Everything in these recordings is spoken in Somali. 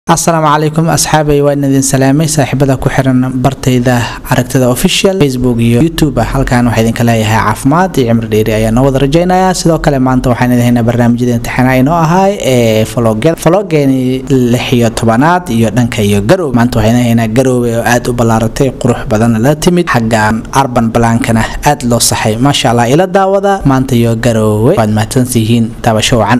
Asalaamu calaykum asxaabay, waan idin salaamay saaxiibada ku xiran bartayda Aragtida Official, Facebook iyo YouTube. Halkan waxaa idinka leeyahay caafimaad iyo cimri dheeri ayaa noo wada rajaynayaa. Sidoo kale maanta waxaan idin haynaa barnaamijyada imtixaana inoo ahay ee vloggeeni 16aad iyo dhanka iyo Garoowe. Maanta waxaan idin haynaa Garoowe oo aad u ballaaratay, qurux badan la timid, xagga urban plankana aad loo saxay, maasha Allah. Ila daawada maanta iyo Garoowe. Waad mahadsantihiin, daawasho wacan.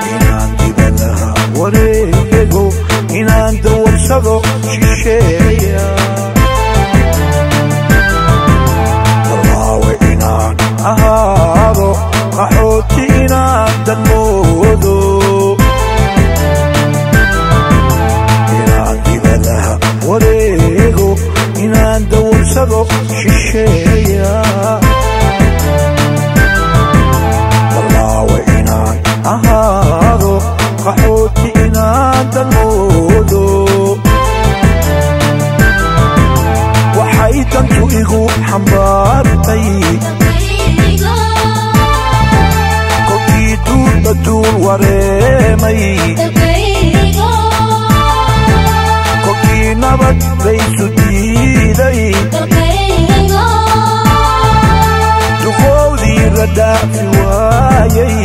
Inaan dibadaha wareego, inaan dawarsado shisheeya, dallaawe inaan ahaado, qaxooti inaan danmoodo. Inaan dibadaha wareego, inaan dawarsado shisheeya, dallaawe inaan ahaado, qaxooti inaan danmoodo. Waxay dantu igu xambaartay kolkii duulba duul wareemay, kolkii nabad laysu diiday, duqoodii la dhaafi waayay,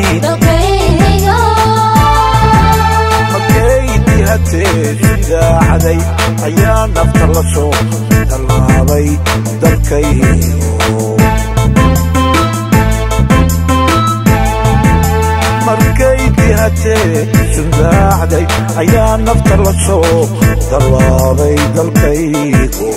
markaydii hatee sidaacday ayaa nafta la soo tallaabay dalkaygo. Markaydii hatee sundaacday ayaa nafta la soo tallaabay dalkaygo.